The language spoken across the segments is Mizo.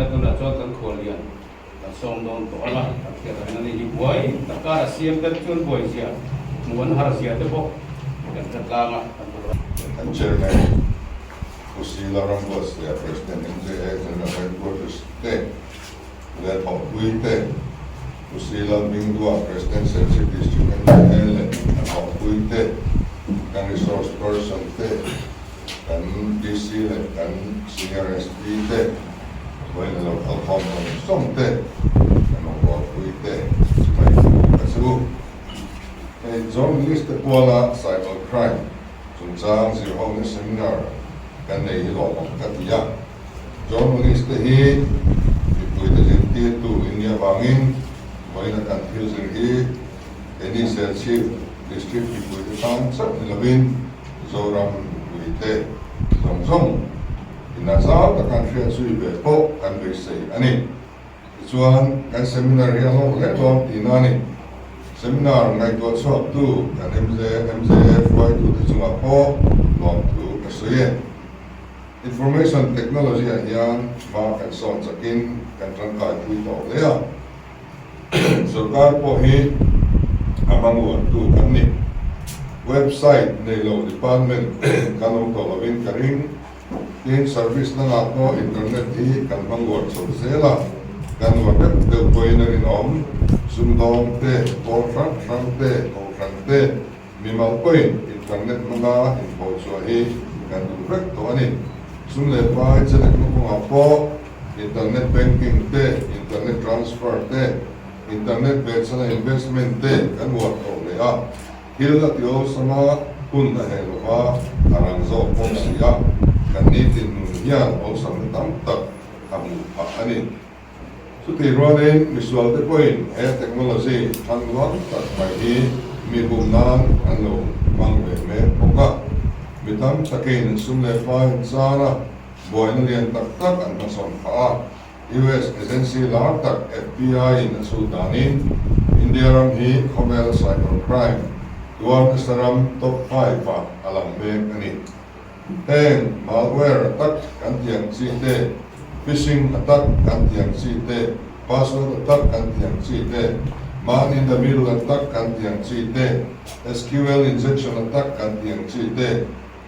Awle tunah chuan kan khuallian kan sawm dawn tawh ang a, kan hriat ang in ani hi buai tak kara siam te chuan buai zia hmuh an har zia te pawh kan hre tlang a, kan hmu tawh. Kan Chairman Pu Sila Rambuatsaia President MJA General Headquarters te leh thawhpui te, Pu Sila Bingdua President Serchhip District MJA leh a thawhpui te, kan resource person te, Kan DC leh kan Senior SP te vawiin a lo kal khawm zawng zawng te, kan rawngbawlpui te chibai thu ka chu. Hei journalist te puala cyber crime chungchang zirhawmna seminar kan nei hi lawmawm ka ti a. Journalist te hi mipuite zirtirtu in nih avangin vawiin a kan thil zir hi keini Serchhip District mipuite tan chauh ni lovin Zoram mipuite zawng zawng ina zau taka an hriat zui ve pawh kan beisei a ni. Tichuan, kan seminar hi a hlawk hle dawn tihna a ni. Seminar ngaihtuah chhuaktu kan MJ, MJF hruaitute chungah pawh lawmthu ka sawi e. Information technology ah hian hma kan sawn chakin kan tangkaipui tawh hle a. Sorkar pawh hi a hmanguartu kan ni. Website nei lo department kan awm tawh lovin ka ring. Tin, service dangah pawh internet hi kan hmanguar chho zel a, kan uar deuh deuh pawhin a rinawm. Sumdawng te, pawl hrang hrang te, kohhran te, mimal pawhin internet hmanga inpawhchhuah hi kan duh vek tawh a ni. Sum leh pai chelekna kawngah pawh Internet banking te, internet transfer te, internet behchhana investment te kan uar tawh leh a, thil a ti awlsam a, hun a heh lova a rang zawk bawk si a, kan nitin nun hian awlsamna tam tak a hmuh phah a ni. Chutih rualin misual te pawhin he technology thanluang tak mai hi mi bum nan an lo hmang ve mek bawk a, mi tam takin sum leh fai an char a, Buaina lian tak tak an hmachhawn phah a, US agency lar tak FBI in a chhut danin India ram hi khawvel cyber crime tuar nasa ram top 5 ah a lang mek a ni. Heng malware attack kan tih ang chi te, phishing attack kan tih ang chi te, password attack kan tih ang chi te, man in the middle attack kan tih ang chi te, SQL injection attack kan tih ang chi te,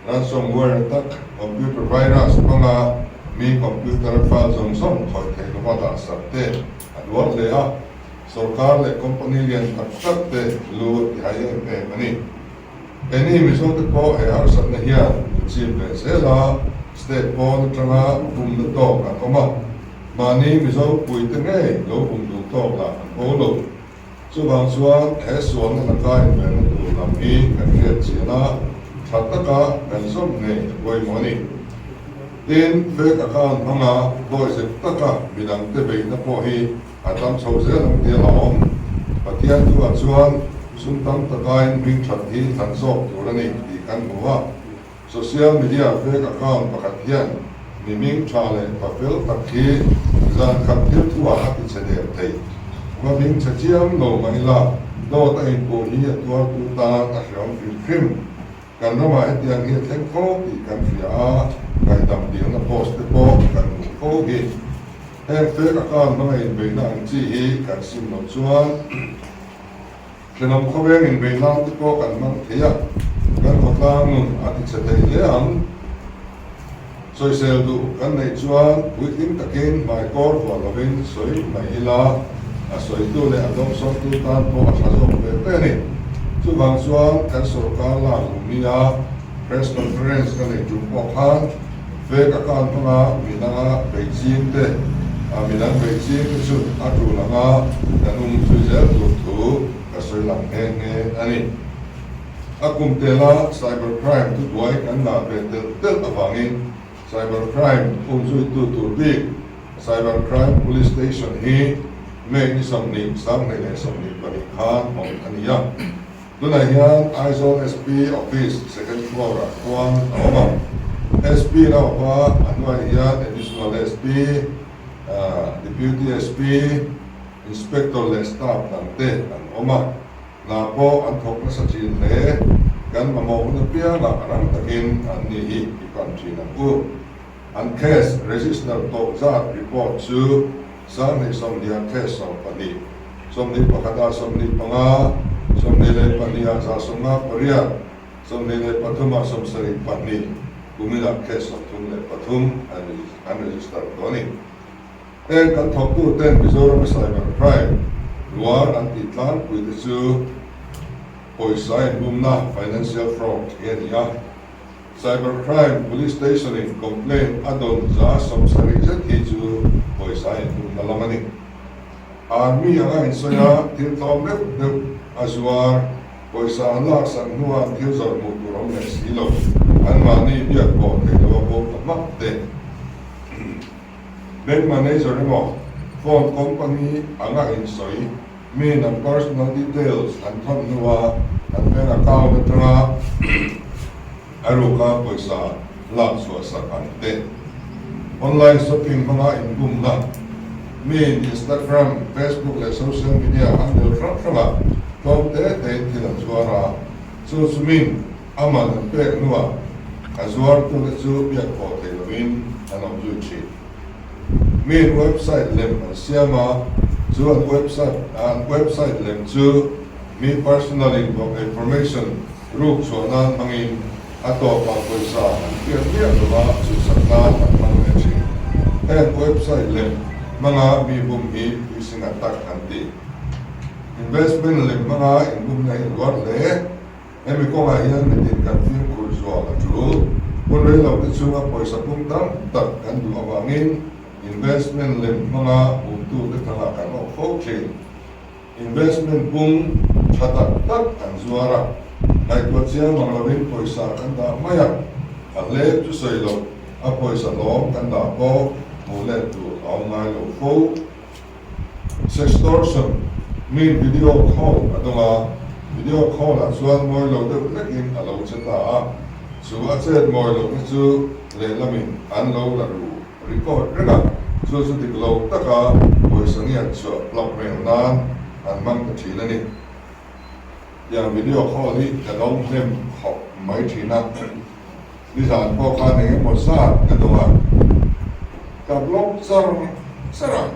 Ransomware tak computer virus hmanga mi computer file zawng zawng khawih theih lova dah sak te a duar hle a, sorkar leh company lian tak tak te lu a ti hai em em a ni. Keini Mizote pawh he harsatna hian min chim ve zel a, state pawn atanga bumna tawk an awm a, mahni Mizo puite ngei lo bum duh tawk lah an bo lo. Chuvang chuan he sualna laka invenna tur lam hi kan hriat chian a, tha taka kan zawm ngei a pawimawh a ni. Tin, fake account hmanga dawihzep taka midangte beihna pawh hi a tam chho zel ang tih a la awm. Pathian thuah chuan sum tam takain hming that hi thlan zawk tur a ni tih kan hmu a. Social media fake account pakhat hian mi hming tha leh pa fel tak hi zan khat thil thuah a ti chhe der thei. Va hming chhe chiam lo mah ila dawt a inpuh hi a tuartu tan a hreawm hrim hrim. Kan ramah hetiang hi a thleng fo tih kan hria a, ngaihdam dilna post te pawh kan hmuh fo hi. Heng fake account hmanga inbeihna ang chi hi kan sim loh chuan, Thenawm khawveng inbeih nan te pawh kan hmang thei a, kan khawtlang nun a ti chhe thei hle ang. Sawisel duh kan neih chuan puitling takin hmaikawr vuah lovin sawi mai ila, a sawitu leh a dawngsawmtu tan pawh a tha zawk ve ve a ni. Chuvang chuan kan sorkar lak luhnia press conference ka neih tum pawh khan fake account hmanga mi danga beih ching te, a mi dang beih ching te chu a tul anga kan um zui zel tur thu ka sawi lang nghe nghe a ni. A kum tela cyber crime thubuai kan ngah ve telh telh avangin cyber crime um zuitu tur bik Cyber Crime Police Station hi May ni 20, 2022 khan hawn a ni a. Tunah hian Aizawl SP Office second floor ah khuan a awm a. SP na awm a, a hnuaiah hian Additional SP, Deputy SP, Inspector leh staff dang te an awm a. Hna pawh an thawk nasa thin hle. Kan mamawh hun apiangah rang takin an ni hi i pan thin ang u. An case register tawh zat report chu 2020 ah case 12, 21 ah 25, 22 ah 158, 23 ah 72, kumin ah case 33 an register tawh a ni. Heng kan thawktu ten Mizoram a cyber crime rual an tih tlangpui te chu pawisa inbumna, financial fraud, hi a ni a. Cyber crime police station in complaint a dawn 70% zet hi chu pawisa inbumna lam a ni. Army anga insawi a, thil tlawm deuh deuh a zuar, pawisa an laksak hnuah an thil zawrh hmuh tur awm leh si lo, anmahni biak pawh theih loh a bo ta hmak te. Bank manager emaw phone company anga insawi miin an personal details an thawn hnua an bank account atanga a ruka pawisa lak chhuah sak ang te. Online shopping hmanga inbumna miin Instagram, Facebook leh social media handle hrang hrangah tlawm te tein thil an zuar a, chu chu min A man an pek hnuah a zuartute chu biak pawh thei lovin an awm zui thin. Miin website lem an siam a, chu an website an website lem chu mi personal information ruk chhuah nan hmangin a tawpah pawisa an hriat miah lova chhuhsak nan an hmang leh thin. Heng website lem hmanga mi bum hi phishing attack an ti. Investment lem hmanga inbumna hi a luar hle. Hemi kawngah hian mitin kan fimkhur zual a tul. Hun rei lo te chunga pawisa pung tam tak kan duh avangin investment lem hmanga bumtute thangah kan awk fo thin. Investment pung tha tak tak an zuar a, ngaihtuah chiang mang lovin pawisa kan dah mai a, a hlep chu sawi loh, a pawisa hlawm kan dah pawh hmuh let tur a awm ngai lo fo. Sextortion, Mi video call a dawng a, video call ah chuan mawi lo deuh hlekin a lo che ta a, chu a chet mawi lohna chu lehlamin an lo la ru record reng a, chu chu dik lo taka pawisa ngiat chhuah blackmail nan an hmang ta thin a ni. Tiang video call hi ka dawng hnem khawp mai thin a, nizan pawh khan eng emaw zat ka dawng a, ka block char char a.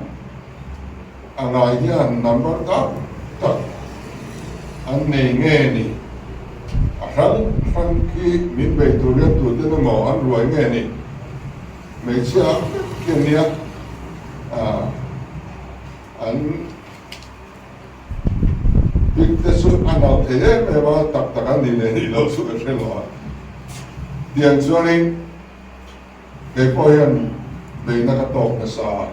A ngai hian number tam tak an nei nge ni? A hrang hrang khi min bei tur hian tuten emaw an ruai nge ni? Hmeichhia ang vek khi an nia, an pic te chu a nalh thei em em a, tak tak an nih leh nih loh chu ka hre lo a. Tiang chuanin kei pawh hian beihna ka tawk nasa a.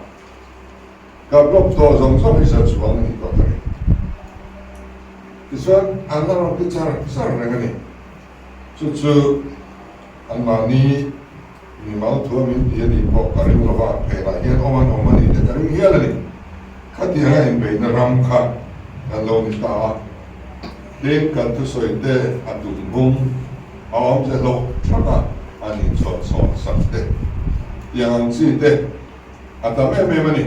Ka blog tawh zawng zawng hi zat chuang a ni tawh ka ring. Tichuan an la rawn ti char char reng a ni. Chu chu anmahni mimal thu a min ti a nih pawh ka ring lova, phenah hian awm an awm a nih te ka ring hial a ni. Khatianga inbeihna ram kha kan lo ni ta a, tin kan thusawi te a tum bung a awmze hlauh thak a, an inchhawn chhawn sak te tiang ang chi te. A tam em em a ni.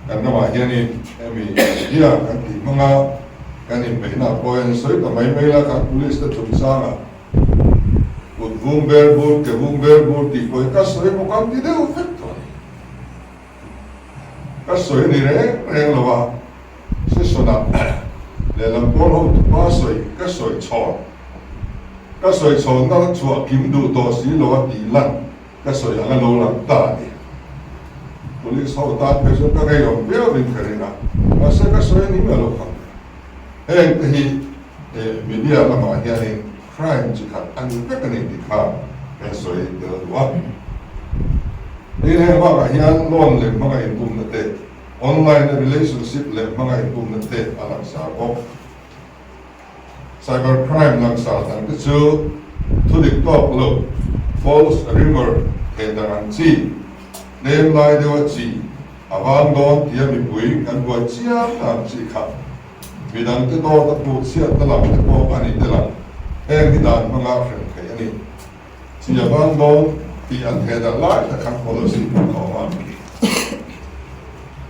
Kan ramah hianin hemi media kan tih hmanga kan inbeihna pawh hian sawi ta mai mai la, kan police te chungchangah kut vung ber bur, ke vung ber bur tih pawh hi ka sawi bawk ang ti deuh vek tawh a ni. Ka sawi ni reng reng lo a, session-ah lehlam pawl hotupa sawi ka sawi chhawn, ka sawi chhawnna chhuah kim duh tawh si lo a tih lan Ka sawi ang a lo lang ta a ni. Police ho tan phei chuan ka ngeiawm viau in ka ring a, mahse ka sawi a ni miah lo khawp mai. Heng te hi media lamah hianin crime chi khat a ni vek a ni tih kha kan sawi tel duh a. Tin, heng bakah hian loan leh hmanga inbumna te, online a relationship leh hmanga inbumna te a langsar bawk. Cyber crime langsar dang te chu thudik tawk lo, false rumor, thehdarh ang chi, tlem lai deuha chi a vang dawn tia mipui kan buai chiam na ang chi kha midang te dawt a put chhiat na lam te pawh a ni tel ang. Heng hi dan hmanga hrem theih a ni. Chi a vang dawn tih an thehdarh lai tak khan policy pawh ka awm a.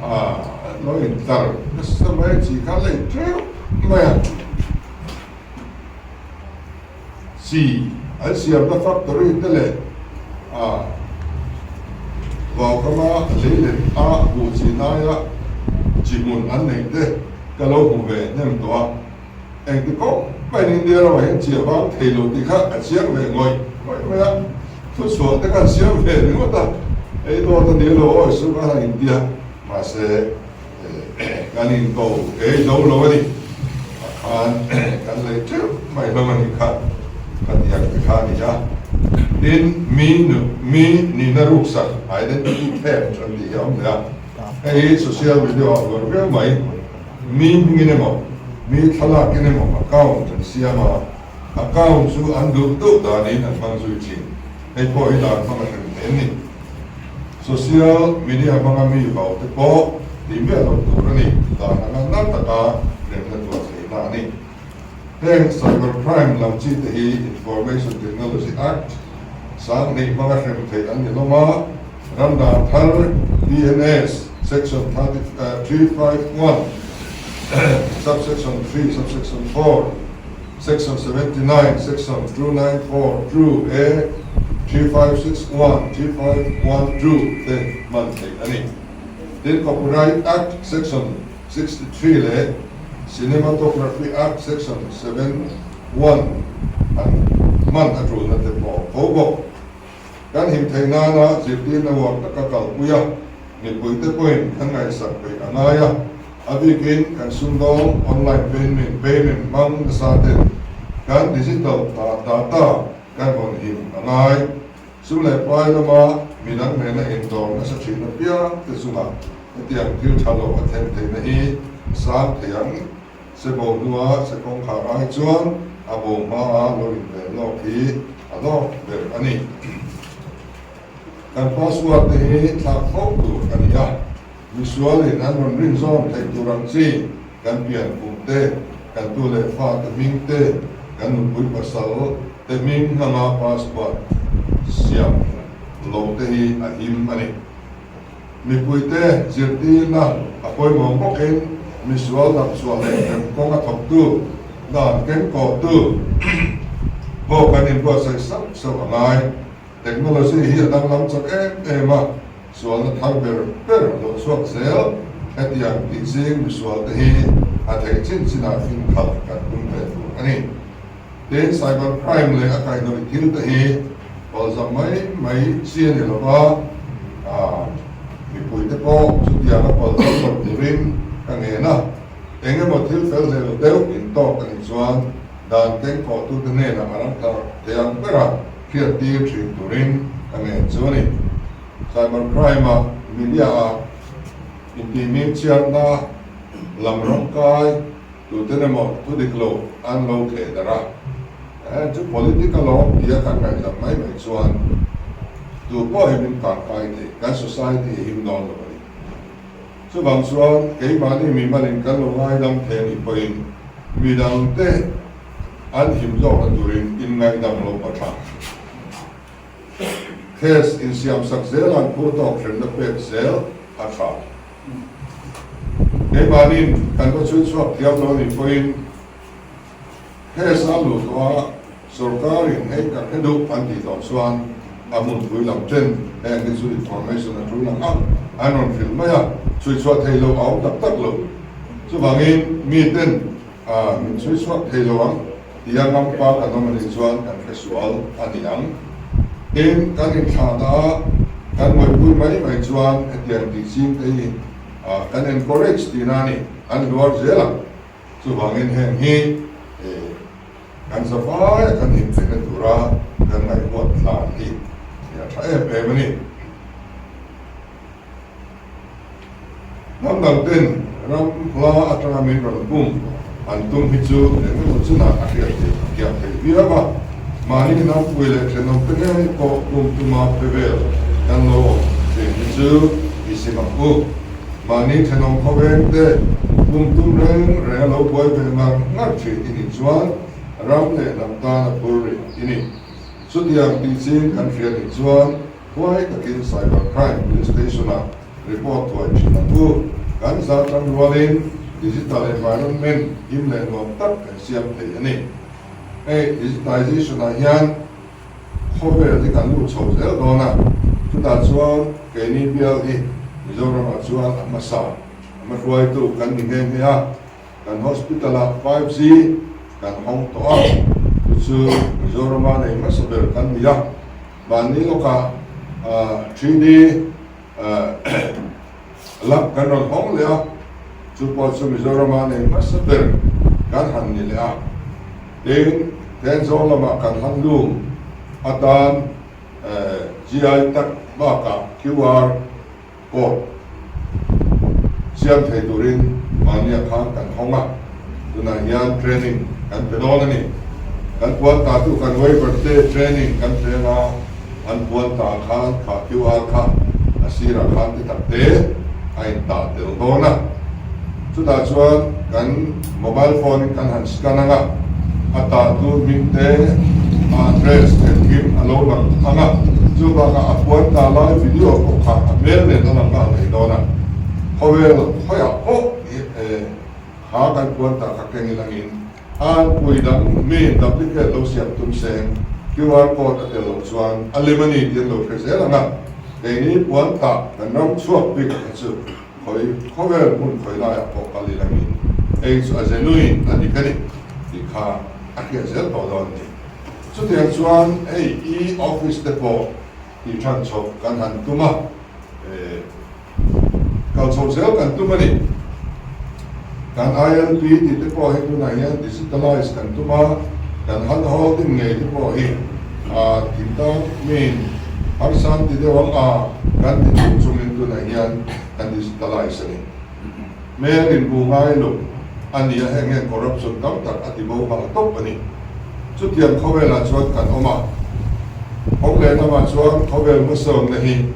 A lo intlar nasa mai chi kha lei teuh mai a. Chi an siamna factory te leh a Vaukama lei let a buh chi hnaia chi hmun an neih te ka lo hmu ve hnem tawh a. Engti kawng maiin India ramah hian chi a vang thei lo tih kha a chiang ve ngawih ngawih mai a, thuchhuah te khan siam ve ringawt a, ei dawt a ni lo awi su khan a intia, mahse kan inko ei zo lo a ni, a khan kan lei teuh mai hlawm a nih kha, khatiang te kha a ni a. Tin, mi nu mi nihna ruksak, identity theft an tih hi a awm leh a, hei hi social media ah a luar viau mai. Mi hmingin emaw, mi thlalakin emaw account an siam a, account chu an duh duh danin an hmang zui thin. Hei pawh hi dan hmang a hrem thei an ni. Social media hmanga mi vau te pawh tih miah loh tur a ni, dan anga na taka hremna tuah theihna a ni. Heng cyber crime lam chi te hi Information Technology Act 2000 hmanga hrem theih an ni hlawm a, ram dan thar BNS Section 351, Subsection 3, Subsection 4, Section 79, Section 294, 2 A, 3561, 3512 te hman theih a ni. Tin, Copyright Act Section 63 leh Cinematography Act Section 71 an hman a tulna te pawh a fo bawk. Kan him theih nana zirtirna uar taka kalpui a, mipuite pawhin kan ngaihsak peih a ngai a, a bikin kan sumdawng online payment payment hmang nasa ten kan digital data kan vawn him a ngai. Sum leh pai lama midang nena indawr nasa thin apiang te chungah hetiang thil tha lo a thlen theihna hi a sang thei ang. Se bo hnua se kawngkhar ai chuan a bo hmaa lo inven lawk hi a lawk ber a ni. Kan password te hi thlak fo tur a ni a, misualin an rawn rin zawm theih tur ang chi kan pian kum te, kan tu leh fa te hming te, kan nupui pasal te hming hmanga password siam lo te hi a him a ni. Mipuite zirtirna a pawimawh bawkin misual dapchhuah leh rem kawng a thawktu, dan kengkawhtu pawh kan inbuatsaih sauh sauh a ngai. Technology hi a danglam chak em em a, sualna thar ber ber a lo chhuak zel. Hetiang tih zing misualte hi a theih chin chinah fimkhalh kan tum ve tur a ni. Tin, cyber crime leh a kaihhnawih thil te hi palzam mai mai chi a ni lo va, mipui te pawh chutianga palzam lo turin ka ngen a, eng emaw thil fel hlel deuh intawk a nih chuan dan kengkawhtute hnenah a ram thar thei ang bera hriattir thin turin ka ngen chu a ni. Cyber crime-a media-a intihming chhiatna lam rawngkai Tuten emaw thu dik lo an lo theh darh a, eh chu politic alawm tia kan ngaihzam mai mai chuan tu pawh hi min kangkai thei, kan society hi him dawn lo a ni. Chuvang chuan keimahni mimalin kan lo ngaidam thei a nih pawhin midangte an him zawkna turin inngaihdam loh a tha. Case insiamsak zel an phur tawk hremna pek zel a tha. Keimahni'n kan va chhui chhuak thiam lo nih pawhin case a luh tawh a, sorkarin hei kan hre duh an tih tawh chuan a hmunpui lam ten heng hi chu information a tul ang ang an rawn hrilh mai a, chhui chhuah thei lo a awm tak tak lo. Chuvangin miten min chhui chhuak thei lo ang tia ngampa kan awm a nih chuan kan hre sual a ni ang. Tin, kan inthlahna a kan buaipui mai mai chuan hetiang tih ching te hi kan encourage tihna a ni, an hluar zel ang. Chuvangin heng hi kan zavaia kan incheina tura kan ngaihhuat tlan hi a tha em em a ni. Hnam dang ten ram hla atanga min rawn bum an tum hi chu eng emaw chunah a hriat theih kiah theih viau a, mahni hnampui leh thenawm te ngei pawh bum tuma pe vel kan lo awm thin hi chu i sim ang u. Mahni thenawm khawveng te bum tum reng reng a lo buai ve ngar ngar thin i nih chuan ram leh hnam tan a phur rih i ni. Chutiang tih ching kan hria nih chuan Huai takin Cyber Crime Police Station-ah report thuai thin ang u. Kan za tan rualin digital environment him leh nuam tak kan siam thei a ni. Hei digitization-ah hian khawvel hi kan lut chho zel dawn a. Chutah chuan keini bial hi Mizoramah chuan a hmasa a hmahruaitu kan ni nghe nghe a, kan hospital-ah 5G kan hawng tawh a, chu chu Mizorama nei hmasa ber kan ni a, mahni lawkah 3D lab kan rawn hawng leh a, chu pawh chu Mizorama nei hmasa ber kan han ni leh a, tin Thenzawl lamah kan han lum atan GI tak bakah QR code siam thei turin mahnia khan kan hawng a, tunah hian training kan pe dawn a ni. Kan puan ta chu kan waiver te training kan pe anga an puan ta khan kha QR kha a sirah khan ti tak te a intah tel dawn a. Chutah chuan kan mobile phone in kan han scan anga a tah tu hming te, a address engkim a lo lang ang a, chu bakah a puan ta lai video pawh kha a hmel nen a lang nghal thei dawn a, khawvel khawiah pawh kha kan puan ta kha keng ilangin an pui dang mi duplicate lo siam tum seng QR code a tel loh chuan a lem a ni tih an lo hre zel ang a, keini puan tah kan ram chhuak bik kha chu. Khawi khawvel hmun khawi laiah pawh kal ila min ei chu a genuine a dik a ni tih kha a hriat zel tawh dawn a ni. Chutiang chuan hei e-office te pawh tih than chho kan han tum a, kal chho zel kan tum a ni. Kan ILP tih te pawh hi tunah hian digitalize kan tum a, kan hand holding ngei te pawh hi thingtlang min harsan ti deuh ang a kan ti chung chungin tunah hian kan digitalize a ni. Hmel inbu ngai lo a ni a, heng hian corruption tam tak a ti bo nghal tawp a ni. Chutiang khawvelah chuan kan awm a, awm leh lamah chuan khawvel hmasawnna hi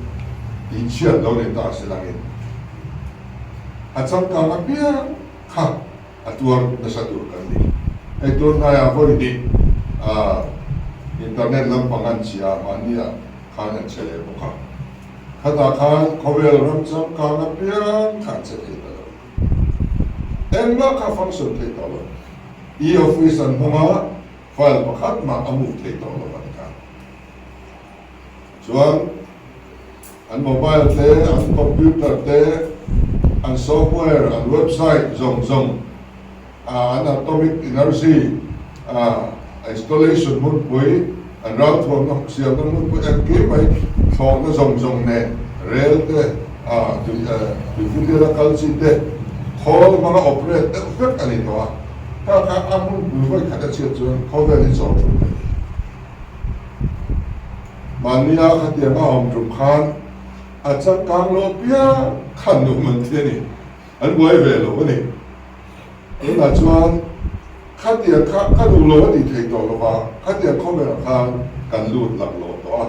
tihchhiat lo ni ta silangin a changkang apiang kha a tuar nasa tur kan ni. Hei tun hnaiah vawi hnih internet lampang an chhia a, mahniah khan an chhe leh bawk a. Khatah khan khawvel ram changkang apiang kha an che thei ta lo. Engmah kha function thei tawh lo. E-office an hmang a, file pakhat mah a move thei tawh lo a ni kha. Chuan an mobile te, an computer te, an software, an website zawng zawng, an atomic energy installation hmunpui, an ralthuamna siamna hmunpui engkim mai thlawhna zawng zawng nen rel te, tuifinriala kal chi te khawl hmanga operate deuh vek a ni tawh a. Kha kha a hmunpui vawi khat a chhiat chuan khawvel hi chawl thut mai. Mahnia khatiang a awm tum khan a changkang lo piang khan nuam an ti a ni, an buai ve lo a ni. Tunah chuan khatiang kha ka duh lo a tih thei tawh lo va, khatiang khawvelah khan kan lut lak lo tawh a.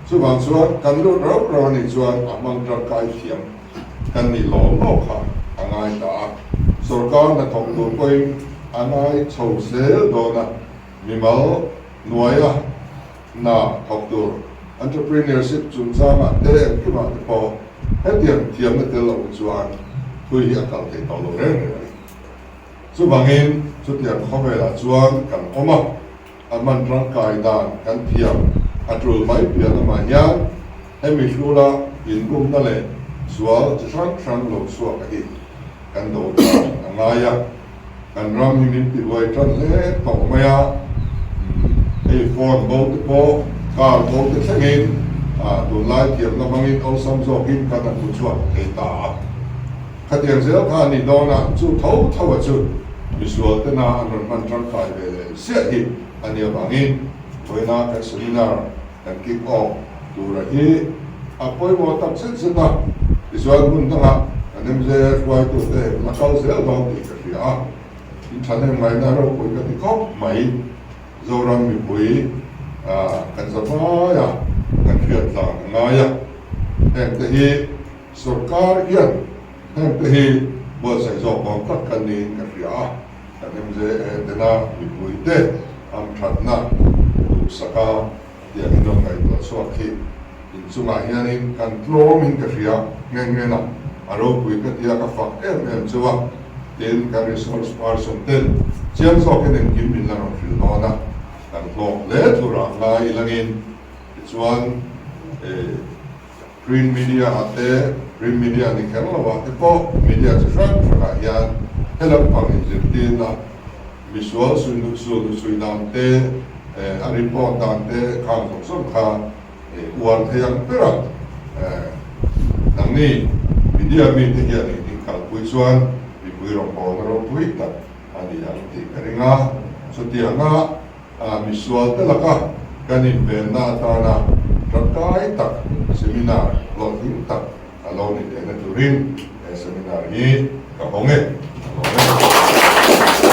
Chuvang chuan kan lut rauh rauh a nih chuan a hmang tangkai thiam kan nih lawm lawm kha a ngai ta a. Sorkar hnathawk tur pawhin a ngai chho zel dawn a. Mimal hnuaia hna thawk tur entrepreneurship chungchangah te engkimah te pawh hetiang thiamna tel loh hi chuan thui hi a kal thei tawh lo reng reng a ni. Chuvangin chutiang khawvelah chuan kan awm a, a hman tangkai dan kan thiam a tul mai piah lamah hian hemi hrula inbumna leh sual chi hrang hrang lo chhuak a hi kan do dan a ngai a. Kan ram hi min ti buai tan hle tawh mai a, hei phone bo te pawh car bo te thlengin tunlai thiamna hmangin awlsam zawkin kan han hmu chhuak thei ta a. Khatiang zel kha a nih dawn a, chu tho tho a chu misual tena an rawn hman tangkai ve leh siah hi a nih avangin vawiina kan seminar kan kick off tura hi a pawimawh tak zet zet a, tichuan hmun dangah kan MJA hruaitute la kal zel dawn tih ka hria a, in thahnem ngaihna ropui ka ti khawp mai. Zoram mipui kan za vai a, kan hriat tlang a ngai a, hengte hi sorkar hian hengte hi buatsaih zawk awm tak kan niin ka hria a, kan MJA tena mipuite hamthatna duhsaka tiang in rawn ngaihtuah chhuak hi inchungah hianin kan tlawmin ka hria nghe nghe na a ropui ka tia ka fak em em chu a, tin kan resource person ten chiang zawkin engkim min la rawn hrilh dawn a, kan hlawk hle thurah ngai ilangin tichuan. Print media ah te, print media ni kher lo ah te pawh media chi hrang hrang ah hian he lampang inzirtirna misual sui dan te, a report dan te khang zawng zawng kha uar thei ang ber a. Nangni media mite hian inkalpui chuan mipui rawngbawlna ropui tak a ni ang tih ka ring a. Chutianga misual te laka kan invenna atana tangkai tak seminar hlawhtling tak a lo ni theihna turin he seminar hi ka hawng e. Ka lawm e.